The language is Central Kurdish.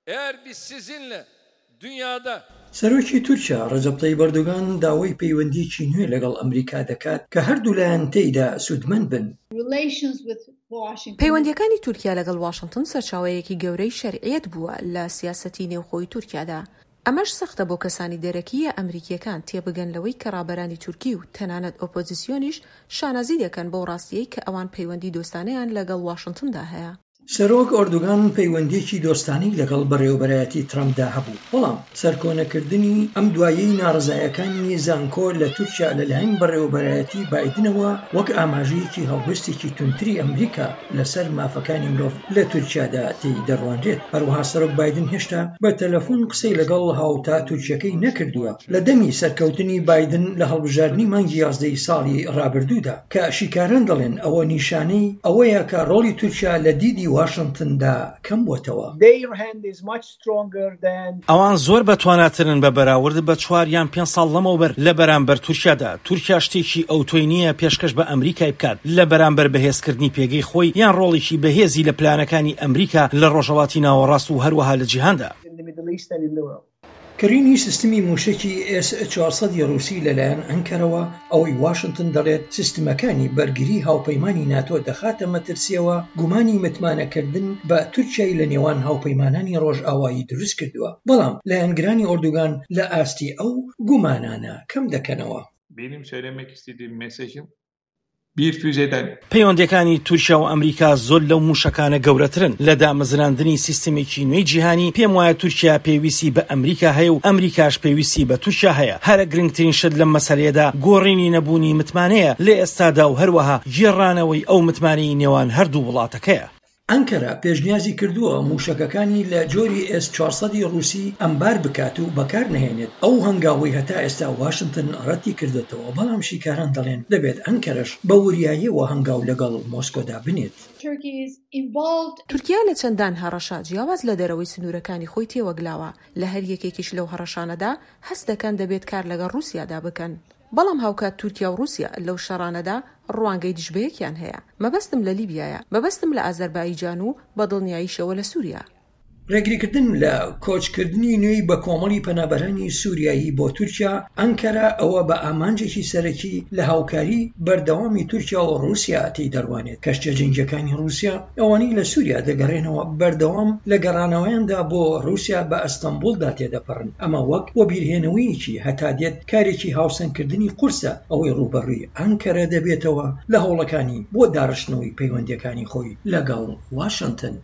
Eğer biz sizinle dünyada سەرۆکی تورکیا ڕەجەب تەیب ئەردۆگان داوای پەیوەندییەکی نوێ لەگەڵ ئەمریکا دەکات کە هەردوولایان تێیدا سوودمەند بن. پەیوەندییەکانی تورکیا لەگەڵ واشنتن سەرچاوەیەکی گەورەی شەرعیەت بووە لە سیاسەتی نێوخۆی تورکیادا. ئەمەش سەختە بۆ کەسانی دەرەکی یا ئەمریکییەکان تێبگەن لەوەی کە ڕابەرانی تورکی و تەنانەت ئۆپۆزیسیۆنیش شانازی دەکەن بەو ڕاستییەی کە ئەوان پەیوەندی دۆستانەیان لەگەڵ واشنتندا هەیە. سەرۆک ئۆردوگان پەیوەندییەکی دۆستانەی لەگەڵ بەڕێوەبەرایەتی ترەمپدا هەبوو، بەڵام سەرکۆنەکردنی ئەم دواییەی ناڕەزایەکانی زانکۆ لە تورکیا لەلایەن بەڕێوەبەرایەتی بایدنەوە وەک ئاماژەیەکی هەڵوێستێکی توندتری ئەمریکا لەسەر مافەکانی مرۆڤ لە تورکیادا تێی دەڕوانرێت. هەروەها سەرۆک بایدن هێشتا بە تەلەفۆن قسەی لەگەڵ هاوتا تورکییەکەی نەکردووە لە دەمی سەرکەوتنی بایدن لە هەڵبژاردنی مانگی یازدەی ساڵی ڕابردوودا. کە شیکاران دەڵێن ئەوە نیشانەی ئەوەیە کە ڕۆڵی تورکیا لە دیدی واشنتندا کەم بۆتەوە. ئەوان زۆر بەتواناترن بە بەراورد بە چوار یان پێنج ساڵ لەمەوبەر لە بەرامبەر تورکیادا. تورکیا شتێکی ئەوتۆی نییە پێشکەش بە ئەمریکای بکات لە بەرامبەر بەهێزکردنی پێگەی خۆی یان ڕۆڵێکی بەهێزی لە پلانەکانی ئەمریکا لە ڕۆژهەڵاتی ناوەڕاست و هەروەها لە جیهاندا. کڕینی سیستمی مووشەکی ئێس 400 ی ڕووسی لەلایەن ئەنکەرەوە، ئەوەی واشنتن دەڵێت سیستمەکانی بەرگری هاوپەیمانی ناتۆ دەخاتە مەترسییەوە، گومانی متمانەکردن بە تورکیای لە نێوان هاوپەیمانانی ڕۆژئاوایی دروستکردووە، بەڵام لایەنگرانی ئۆردوگان لە ئاستی ئەو گومانانە کەمدەکەنەوە. Benim söylemek istediğim mesajım bir füzeden. پەیوەندییەکانی تورکیا و ئەمریکا زۆر لەو مووشەکانە گەورەترن. لە دامەزراندنی سیستمێکی نوێی جیهانی، پێم وایە تورکیا پێویستی بە ئەمریکا هەیە و ئەمریکاش پێویستی بە تورکیا هەیە. هەرە گرنگترین شت لەم مەسەلەیەدا گۆڕینی نەبوونی متمانەیە لە ئێستادا و هەروەها گێڕانەوەی ئەو متمانەی نێوان هەردوو وڵاتەکەیە. ئەنکەرە پێشنیازی کردووە مووشەکەکانی لە جۆری ئێس 400 ی ڕووسی ئەمبار بکات و بەکار نەهێنێت، ئەو هەنگاوەی هەتا ئێستا واشنتن ڕەتی کردۆتەوە، بەڵام شیکاران دەڵێن دەبێت ئەنکەرەش بە وریاییەوە هەنگاو لەگەڵ مۆسکۆدا بنێت. تورکیا لە چەندان هەڕەشە جیاواز لە دەرەوەی سنوورەکانی خۆی تێوەگلاوە، لە هەر یەکێکیش لەو هەڕەشانەدا هەست دەکەن دەبێت کار لەگەڵ ڕووسیادا بکەن. بەڵام هاوکات تورکیا و ڕووسیا لەو شەڕانەدا ڕوانگەی دژبەیەکیان هەیە. مەبەستم لە لیبیایە، مەبەستم لە ئازەربایجان و بە دڵنیاییشەوە لە سووریا. ڕێگریکردن لە کۆچکردنی نوێی بەکۆمەڵی پەنابەرانی سووریایی بۆ تورکیا، ئەنکەرە ئەوە بە ئامانجێکی سەرەکی لە هاوکاری بەردەوامی تورکیا و ڕووسیا تێی دەڕوانێت. کەشتیە جەنگییەکانی ڕووسیا ئەوانەی لە سووریا دەگەڕێنەوە بەردەوام لە گەڕانەوەیاندا بۆ ڕووسیا بە ئەستەنبوڵدا تێدەپەڕن، ئەمە وەک وەبیرهێنەوەیەکی هەتا دێت کارێکی هاوسەنگکردنی قورسە ئەوەی ڕووبەڕووی ئەنکەرە دەبێتەوە لە هەوڵەکانی بۆ داڕشتنەوەی پەیوەندییەکانی خۆی لەگەڵ واشنتن.